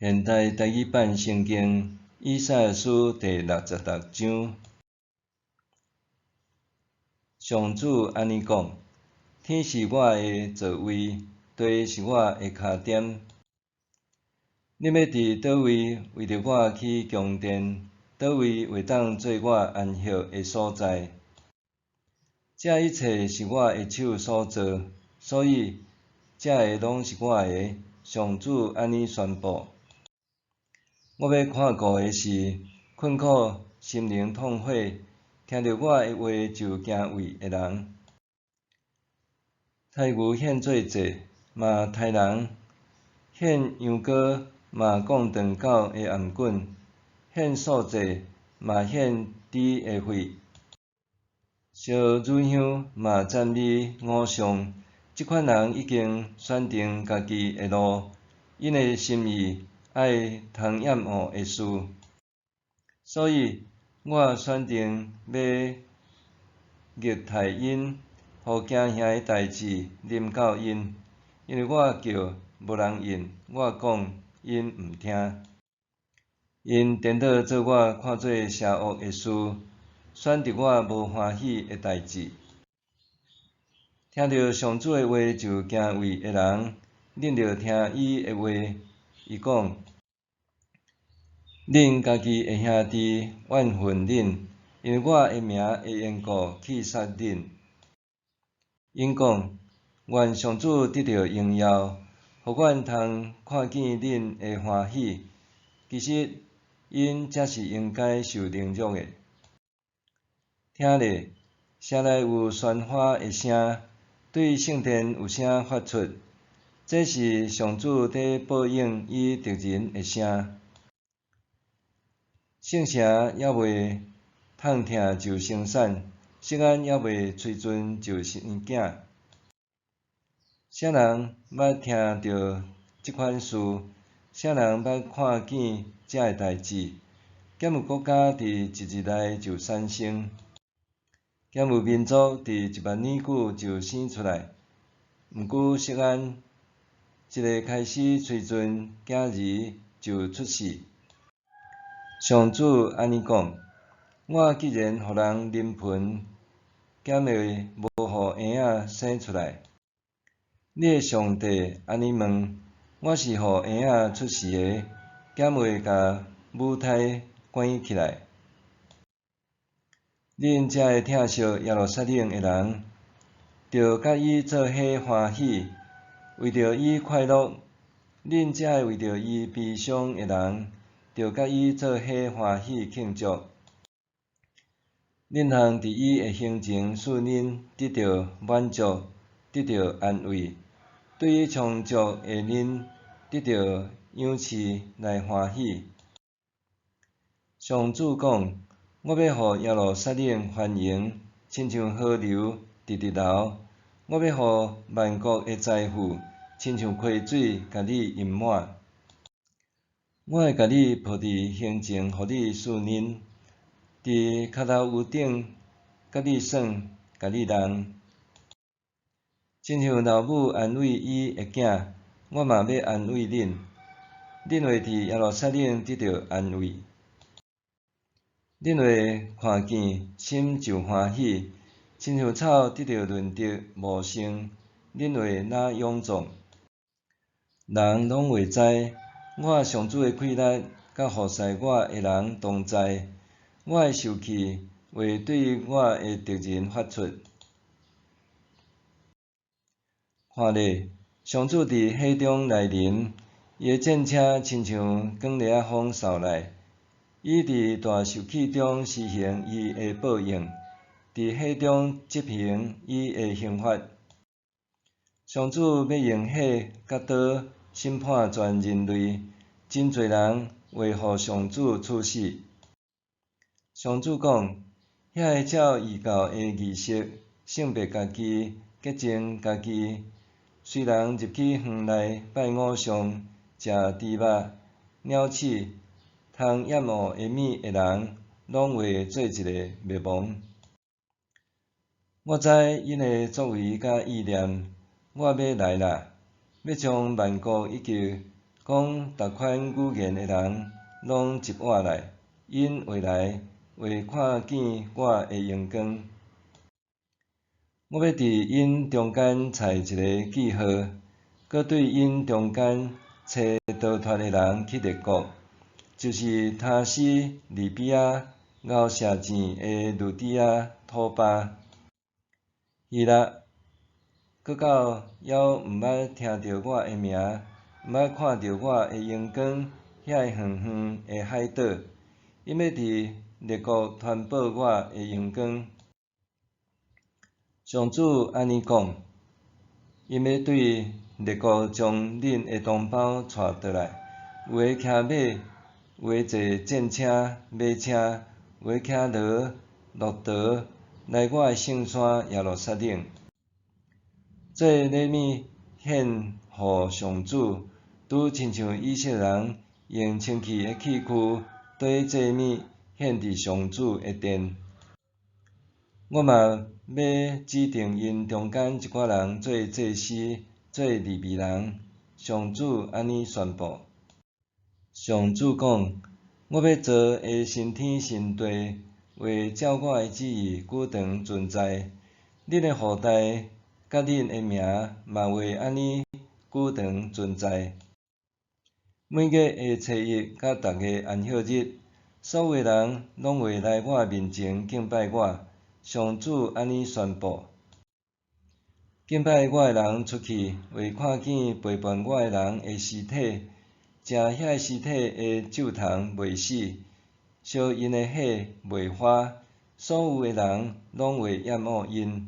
現代台語版聖經以賽亞書第六十六章，上主按呢講：天是我的座位，地是我的跤點。恁欲佇佗位為著我起宮殿？佗位會當做我安歇的所在？這一切是我的手所做，所以這个攏是我的。上主按呢宣布。我欲看顧的是困苦、心靈痛悔、聽著我的話就驚畏的人。刣牛獻做祭，嘛刣人；獻羊羔，嘛降斷狗的頷頸；獻素祭，嘛獻豬的血。燒乳香，嘛讚美偶像。這款人已經選定家己的路，𪜶的心意愛通厭惡的事，所以我選定欲虐待𪜶，予驚嚇的代誌臨到𪜶，因為我叫，無人應；我講，𪜶毋聽。𪜶顛倒做我看做邪惡的事，選擇我無歡喜的代誌。聽著上主的話就驚畏的人，恁著聽伊的話。伊講：恁家己的兄弟怨恨恁，因為我的名的緣故去殺恁。𪜶講：願上主得著榮耀，予阮通看見恁的歡喜。其實，𪜶才是應該受凌辱的。聽咧，城內有喧譁的聲，對聖殿有聲發出，這是上主佇報應伊敵人的聲。聖城猶未痛疼就生產，錫安猶未催陣就生囝。啥人捌聽著這款事？啥人捌看見這个代誌？敢有國家佇一日內就產生？敢有民族佇一萬年久就生出來？毋過錫安一个開始催陣囝兒就出世。上主按呢講：我既然予人臨盆，敢會無予嬰仔生出來？你的上帝按呢問：我是予嬰仔出世的，敢會共母胎關起來？恁遮个疼惜耶路撒冷的人，著佮伊做伙歡喜，為著伊快樂；恁遮个為著伊悲傷的人，著佮伊做伙歡喜慶祝。恁通佇伊的胸前使恁得著滿足，得著安慰；對伊充足的恁得著養飼來歡喜。上主講：我欲予耶路撒冷繁榮，親像河流直直流；我欲予萬國的財富，親像溪水，共你淹滿。我會共你抱佇胸前，予你穡奶；佇跤頭趺頂，佮你耍，共你弄。親像老母安慰伊的囝，我嘛欲安慰恁，恁會佇耶路撒冷得著安慰。恁會看見，心就歡喜，親像草得著潤澤茂盛，恁會若勇壯。人攏會知，我上主的氣力，佮服侍我的人同在，我的受氣會對我的敵人發出。看咧，上主佇火中來臨，伊的戰車親像捲螺仔風掃來。伊佇大受氣中施行伊的報應，佇火中執行伊的刑罰。上主欲用火佮刀審判全人類，真濟人會予上主處死。上主講：遐个照異教的儀式，聖別家己，潔淨家己，隨人入去園內拜偶像、食豬肉、鳥鼠、通厭惡的物的人，攏會做一个滅亡。我知𪜶的作為佮意念，我欲來啦，欲將萬國以及講逐款語言的人攏集我來，𪜶會來，會看見我的榮光。我欲佇𪜶中間採一个記號，閣對𪜶中間揣逃脫的人去列國，就是他施、利比亞、熬射箭的呂底亞、土巴、希臘，閣到猶毋捌聽著我的名，毋捌看著我的榮光，遐遠遠的海島，𪜶欲佇列國傳報我的榮光。上主按呢講，𪜶欲對列國將恁的同胞帶倒來，有的騎馬，有的坐戰車、馬車，有的騎驢、駱駝，來我的聖山耶路撒冷，做禮物獻予上主，拄親像以色列人用清氣的器具綴祭物獻佇上主的殿。我嘛欲指定𪜶中間一寡人做祭司、做利未人。上主按呢宣布。上主講：我欲造的新天新地，會照我的旨意久長存在。恁的後代佮恁的名嘛會按呢久長存在。每月的初一佮逐个安息日，所有的人攏會來我面前敬拜我。上主按呢宣布。敬拜我的人出去，會看見背叛我的人的屍體，食遐个屍體的蛀蟲袂死，燒𪜶的火袂花，所有的人攏會厭惡𪜶。